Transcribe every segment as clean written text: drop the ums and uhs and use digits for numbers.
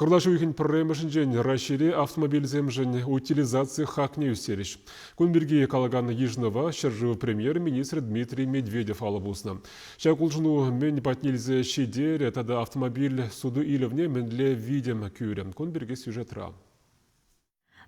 Кӑрлач уйӑхӗн пӗрремӗшӗнчен Раҫҫейре автомобильсемшӗн утилизаци хакне ӳстерӗҫ. Кун пирки калакан йышӑнӑва ҫӗршыв премьер-министрӗ Дмитрий Медведев алӑ пуснӑ. Ҫак улшӑну мӗн патне илсе ҫитерӗ тата автомобиль суту-илӗвне мӗнле витӗм кӳрӗ? Кун пирки сюжетра.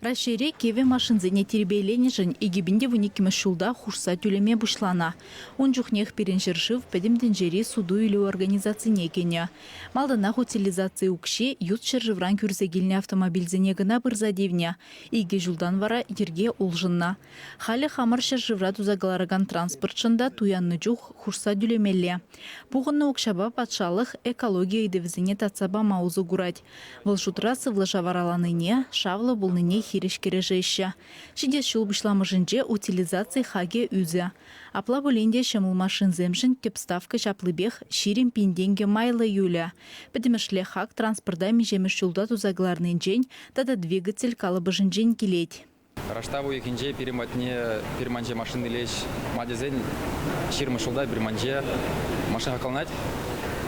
Раҫҫейре кивӗ машинсене тирпейленӗшӗн 2012 ҫулта хушса тӳлеме пуҫланӑ. Ун чухнех пирӗн ҫӗршыв Пӗтӗм тӗнчери суту-илӳ организацине кӗнӗ. Малтанах утилизаци укҫи ют ҫӗршывран кӳрсе килнӗ автомобильсене кӑна пырса тивнӗ. Икӗ ҫултан вара йӗрке улшӑннӑ. Халӗ хамӑр ҫӗршывра туса кӑларакан транспортшӑн та туяннӑ чух хушса тӳлемелле. Пухӑннӑ укҫапа патшалӑх экологи ыйтӑвӗсене татса пама усӑ курать. Вӑл шутра сывлӑша вараланине, шавлӑ пулнине хирӗҫ кӗрешеҫҫӗ. Ҫитес ҫул пуҫламӑшӗнче утилизаци хакӗ ӳсӗ. Апла пулин те ҫӑмӑл машинсемшӗн тӗп ставка ҫаплипех 20 пин тенкӗ майлӑ юлӗ. Пӗтӗмӗшле хак транспорта миҫемӗш ҫулта туса кӑларнинчен тата двигатель калӑпӑшӗнчен килет. Раштав уйӑхӗнче пирӗн патне пирманче машин илеҫ. Ма тесен ҫирӗммӗш ҫулта пирманче машин хакланать.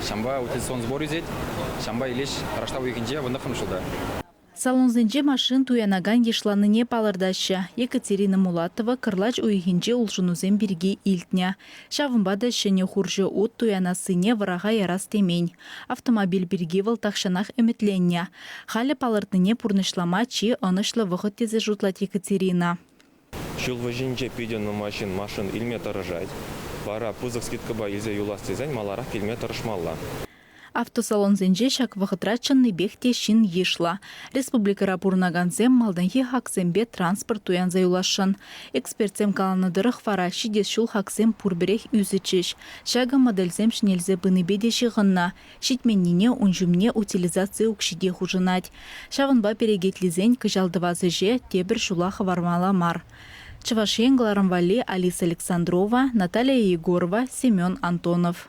Ҫавӑнпа утилизацион сбор ӳсет. Ҫавӑнпа илеҫ раштав уйӑхӗнче вунтӑххӑрмӗш ҫулта. Салонсенче машин туянакан йышланнине палӑртаҫҫӗ. Екатерина Мулатова кӑрлач уйӑхӗнче улшӑнусем пирки илтнӗ. Ҫавӑнпа та ҫӗнӗ хурҫӑ ут туянассине вӑраха ярас темен. Автомобиль пирки вӑл тахҫанах ӗмӗтленнӗ. Халӗ палӑртнине пурнӑҫлама чи ӑнӑҫлӑ вӑхӑт тесе шутлать Екатерина. Ҫул вӗҫӗнче питӗ нумай ҫын машин илме тӑрӑшать. Вара пысӑк скидкӑпа илсе юлас тесен маларах килме тӑрӑшмалла. Автосалонсенче ҫак вӑхӑтра чӑннипех те ҫын йышлӑ. Республикӑра пурӑнакансем малтанхи хаксемпе транспорт туянса юласшӑн. Экспертсем каланӑ тӑрӑх вара ҫитес ҫул хаксем пурпӗрех ӳсӗччӗҫ. Ҫакӑ модельсем ҫӗнелсе пынипе те ҫыхӑннӑ. Ҫитменнине ун ҫумне утилизаци укҫи те хушӑнать. Ҫавӑнпа перекетлисен кӑҫал тӑвас ӗҫе тепӗр ҫула хӑвармалла мар. Чӑваш Ен кӑларӑм валли Алиса Александрова, Наталия Егорова, Семен Антонов.